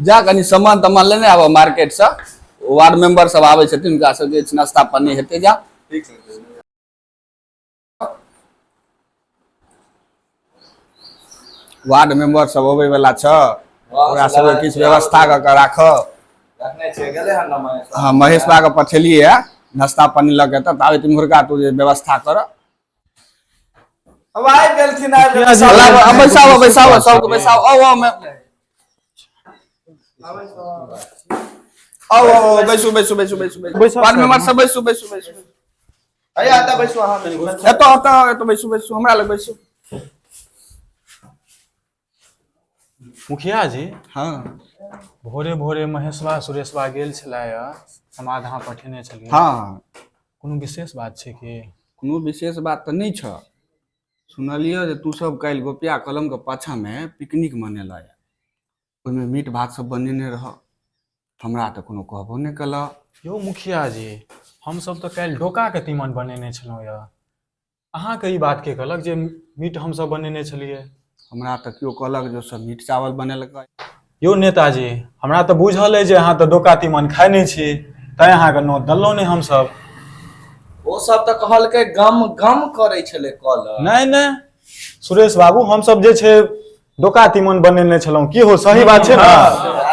जा कनि सामान तामान लेने आबऽ मार्केट से वार्ड मेंबर सब आबै छथिन हुनका सबके नाश्ता पानी हेतै जा। ठीक छै। वार्ड मेंबर सब अबै वाला छ, ओकरा सबके किछु व्यवस्था कऽ के राखऽ। रखने छियै, गेलै हन ने महेश? हँ, महेश बा के पठेलियै है नाश्ता पानी लऽ के, तऽ ताबे तिम्हरका तू जे व्यवस्था कर। अब आबि गेलखिन, आबि मुखिया जी। गेलखिन। बैसाबो बैसाबो, सबके बैसाबो। आउ आउ, आउ आउ, बैसू बैसू बैसू बैसू बैसू। बैसाउ वार्ड सर। मेंबर सब बैसू बैसू बैसू। हैया एतऽ बैसू अहाँ। एतऽ एतऽ एतऽ बैसू बैसू, हमरा लग बैसू। मुखिया जी। हँ। भोरे भोरे महेशवा सुरेशवा गेल छलै, समाद अहाँ पठेने छलियै? हँ। कोनो विशेष बात छै की? कोनो विशेष बात तऽ नहि छ। सुनलियै जे तू सब काल्हि गोपिया कलमके पाछाँमे पिकनिक मनेलह यऽ, ओहिमे मीट भात सब बनेने रह, हमरा तऽ कोनो कहबो नहि केलक। यौ मुखिया जी, हमसब तऽ काल्हि डोकाके तीमन बनेने छलहुँ यऽ। अहाँके ई बात के कहलक जे मीट हमसब बनेने छलियै? हमरा तऽ केओ कहलक जे सब मीट चावल बनेलकै। यौ नेताजी, हमरा तऽ बुझल अइ जे अहाँ तऽ डोका तीमन खाइ नहि छी, तैं अहाँके नोत देलहुँ नहि हमसब। ओ सब तऽ कहलकै गम गम करै छलै कल। नहि नहि सुरेश बाबू, हमसब जे छै डोका तीमन बनेने छलहुँ। की हो, सही बात छै ने?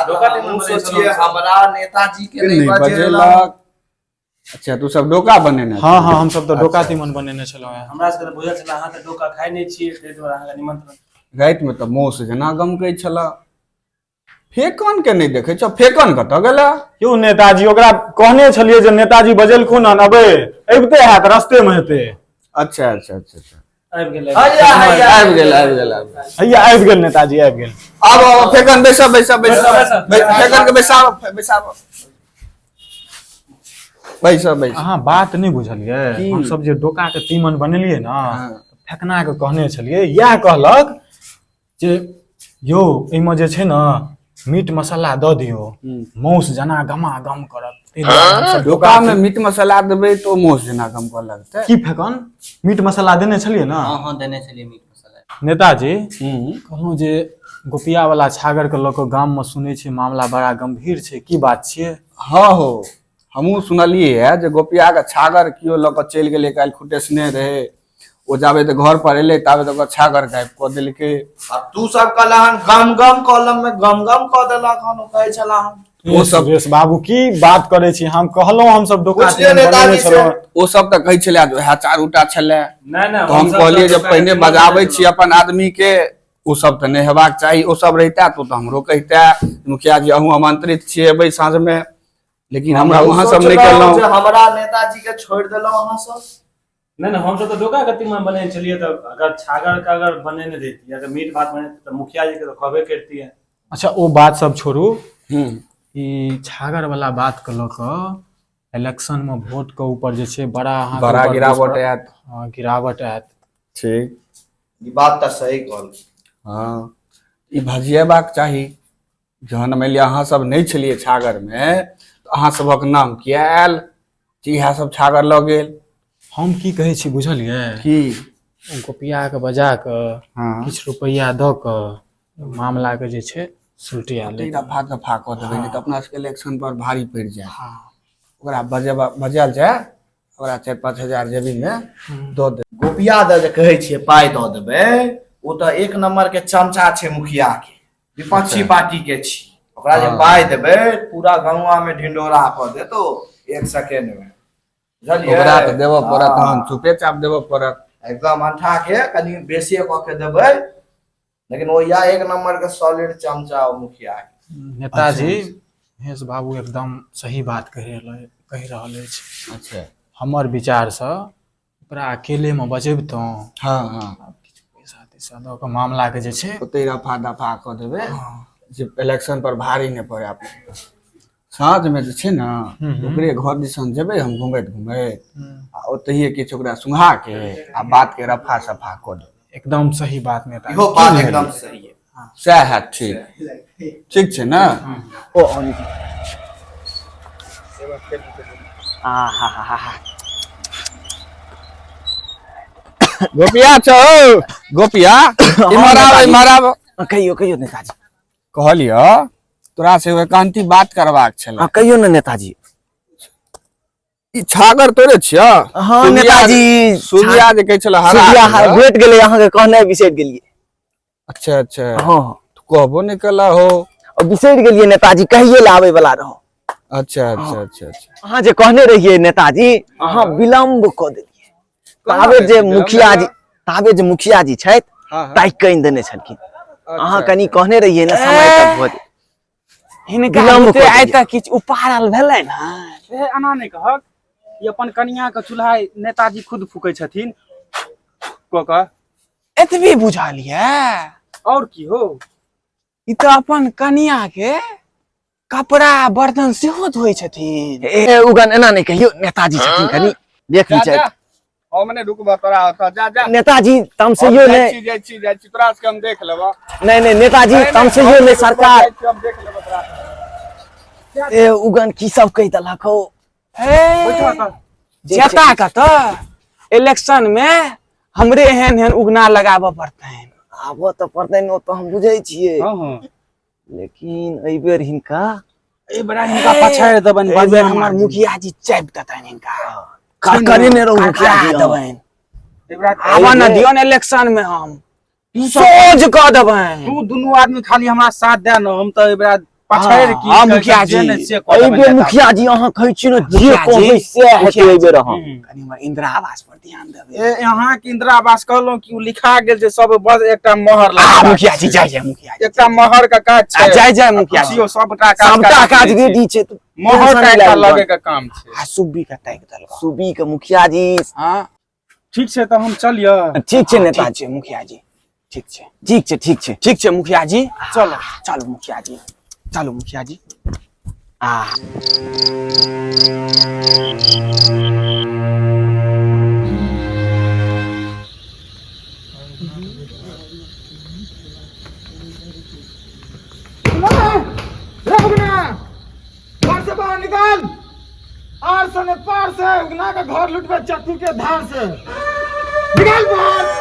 डोका तीमन सोचिए, हमरा नेताजी के नहि नहि बजेलक। बजेलक। अच्छा, तू सब डोका बनेने? हँ हँ, हमसब तऽ डोका तीमन बनेने छलहुँ हेँ। हमरा सबके तऽ बुझल छलै अहाँ तऽ डोका खाइ नहि छियै, ताहि दुआरे अहाँके निमंत्रण। रातिमे तऽ मौस जेना गमकै छल। फेकन के नहि देखै छौ, फेकन कतऽ गेलै? यौ नेताजी, ओकरा कहने छलियै जे नेताजी बजेलखुन हन, अबै अबिते हैत, रस्ते मे हेतै। अच्छा अच्छा अच्छा अच्छा। आबि गेलै। हैया हैया। आबि गेल आबि गेल आबि गेल। हैया आबि गेल नेताजी, आबि गेल। आब आब फेकन, बैसब बैसब बैसब। फेकन के बैसाब बैसाब, बैसब बैसब। अहाँ बात नहि बुझलियै। की? हमसब जे डोका के तीमन बनेलियै ने, हँ। फेकना के कहने छलियै, इएह कहलक जे यौ एहिमे जे छै ने मीट मसाला दऽ दियौ, मांस जेना गमा गम करत। ताहि दुआरे हमसब डोका में मीट मसाला देबै तऽ ओ मौस जेना गमकऽ लगतै। की फेकन, मीट मसाला देने छलियै ने? हँ हँ, देने छलियै मीट मसाला। नेताजी, हूँ। कहलहुँ जे गोपिया वाला छागर के लऽ कऽ गाम मे सुनै छियै मामला बड़ा गंभीर छै, की बात छियै? हँ हो, हमहूँ सुनलियै हे जे गोपियाके छागर केओ लऽ कऽ चलि गेलै। काल्हि खुटेसने रहै ओ, जाबे तऽ घर पर एलै ताबे तऽ ओकर छागर गायब कऽ देलकै। आ तू सब कहला हन गम गम, कलम में गम गम कऽ देलक हन, ओ कहै छला हन। ओ सब सुरेश बाबू, की बात करै छी? हम कहलहुँ हमसब डोका पुछलियै तीमन बनेने नेताजी से। छलहुँ। ओ सब तऽ कहै छलै जे उएह चारूटा छलै। नहि नहि। तऽ हम कहलियै जे पहिने बजाबै छी अपन आदमी के। ओ सब तऽ नहि हेबाक चाही। ओ सब रहिता तऽ ओ तऽ हमरो कहिता, मुखिया जी अहूँ आमंत्रित छियै, एबै साँझमे। लेकिन हमरा वहाँ सब नहि सोचलहुँ केलहुँ जे हमरा नेताजी के छोड़ि देलहुँ अहाँ सब। नहि नहि, हमसब तऽ डोका के तीमन बनेने छलियै, तऽ अगर छागर के अगर बनेने रहितियै, अगर मीट भात बनेने, तऽ मुखिया जी के तऽ कहबे करतियै। अच्छा, ओ बात सब छोड़ू। हूँ। ई छागर वाला बात के लऽ कऽ इलेक्शन मे वोट के ऊपर जे छै बड़ा अहाँके बड़ा ऊपर गिरावट दुष्प्र- आयत। हँ, गिरावट आयत। ठीक। ई बात तऽ सही कहल। हँ, ई भजिएबाक चाही। जहन मानि लिअ अहाँ सब नहि छलियै छागरमे तऽ अहाँ सभक नाम किया आयल जे इएह सब छागर लऽ गेल? हम की कहै छी बुझलियै? की? ओ गोपिया के बजा कऽ हँ। किछु रुपैआ दऽ कऽ मामला के जे छै सुलटिया ले। रफा दफा कऽ देबै, नहि तऽ अपना सबके इलेक्शन पर भारी पड़ि जायत। ओकरा बजेबा बजायल जाय, ओकरा 4-5 हजार जेबीमे दऽ देबै। गोपिया दऽ जे कहै छियै पाइ दऽ देबै, ओ तऽ एक नंबर के चमचा छै, मुखिया के विपक्षी पार्टी के छी। ओकरा जे हँ। पाइ देबै, पूरा गौवा में ढिंडोरा कऽ देत ओ एक सेकेंड में, बुझलियै? ओकरा तऽ देबऽ पड़त। हँ। तहन चुपे चाप देबऽ पड़त। एकदम अंठा के कनि बेसिए कऽ के देबै, लेकिन ओ या एक नंबर के सॉलिड चमचा ओ मुखिया के। नेताजी, महेश बाबू एकदम सही बात कहि रहल अछि। अच्छा। हमर विचारसँ ओकरा अकेले मे बजेबतहुँ। हँ हँ। किछु पैसा तैसा दऽ कऽ मामला के जे छै ओतहि रफा दफा कऽ देबै जे इलेक्शन पर भारी नहि पड़े अपने। साँझमे जे छै ने, ओकरे घर दिसन जेबै हम घुमैत घुमैत, आ ओतहिए किछु ओकरा सुंघा के आ बात के रफा सफा कऽ देबै। एकदम सही बात नेता। इहो बात एकदम सही है। सएह हैत। ठीक ठीक छै ने? ओ आ हा हा हा। गोपिया छौ, गोपिया, इम्हर आब, इम्हर आब। कहियो कहियो नेताजी। कहलियऽ तोरा से एकांती बात करबाक छलै। हाँ कहियौ ने नेताजी। ई छागर तोरे छियौ? हाँ नेताजी। सुबिया जे कहै छलै हरा सुबिया गेलै। भेट गेलै, अहाँके कहनाइ बिसरि गेलियै। अच्छा अच्छा। हाँ। तू कहबो नहि केला हो। और बिसरि गेलियै नेताजी, कहिये लए आबै वाला रहौ। अच्छा अच्छा अच्छा अच्छा। अहाँ जे कहने रहियै नेताजी, अहाँ विलम्ब कऽ देलियै। ताबे जे विलम्ब मुखिया जी, भेलै? ताबे जे मुखिया जी छथि, हाँ, हाँ। ताकि कऽ आनि देने छलखिन। अहाँ अच्छा, कनि कहने रहियै ने समय तक भऽ जेतै। हिनका विलम्ब बुते कऽ आइ देलियै। तक किछु उपारल भेलै ने? ए एना नहि कहक, ई अपन कनिया के चूल्हा नेताजी खुद फूकै छथिन कऽ कऽ। एतबी बुझल यऽ? और की हो। ई तऽ अपन कनिया के कपड़ा बर्तन सेहो धोइ छथिन। ए उगन, एना नहि कहियौ, नेताजी छथिन, कनि देख जा, ली। जा। हम नहि रुकबऽ तोरा ओतऽ, जा जा। नेताजी हम तमसैयो जाइ नहि। छी, जाइ छी, जाइ छी, तोरा सबके हम देख लेबऽ। नहि नहि नेताजी, नहि, नहि, तमसैयो हम नहि रुकबऽ, सरकार। जाइ छी, हम देख लेबऽ तोरा सबके। ए उगन, की सब कहि देलक हौ? हे, जेता कतऽ, इलेक्शन में हमरे एहन एहन उगना लगाबऽ पड़तनि। आबऽ तऽ पड़तनि, ओ तऽ हम बुझै छियै। हँ हँ। लेकिन एहि बेर हिनका एहि बेरा हिनका पछाड़ि देबनि। एहि बेर बढ़िआँ हमर मार्जिन। मुखिया जी चापि देतनि हिनका। करकरे ने रहू मुखिया करकरा जी अहाँ। देबनि। एहि बेरा आबऽ ने दियौ ने इलेक्शन में, हम तू सब सोझ कऽ देबनि। तू दुनू आदमी खाली हमरा साथ दे ने, हम तऽ एहि बेरा पछाड़ि की हाँ, मुखिया जे जी। नहि से कऽ एहि देबनि बेर नेताजी। मुखिया जी, अहाँ कहै छी ने जे मुखिया जी, कहबै से हेतै मुखिया एहि बेर अहाँ। कनि हमर इंदिरा आवास पर ध्यान देबै। ए अहाँके इंदिरा आवास कहलहुँ कि ओ लिखा गेल छै सब, बस एकटा मोहर आ लगेबाक मुखिया जी छै। जाय जाय मुखिया जी। एकटा मोहर के काज आ छै। जाय जाय मुखिया जी। पुछियौ, सबटा काज सबटा करा काज देने छी। रेडी छै, तू मोहर टेंशन टा नहि एकटा लए लगे के काम छै। आ सुब्बी के ताकि देलक। सुबी के मुखिया जी। हाँ। ठीक छै तऽ हम चलियै। ठीक छै ठीक नेताजी। छै मुखिया जी, ठीक छै। ठीक छै, ठीक छै। ठीक छै मुखिया जी। चलो। चलू मुखिया जी, चलू मुखिया जी। आ घर से बाहर निकाल, आर से ने पार से उगना के घर लुटबे चक्कू के धार से, निकाल बाहर।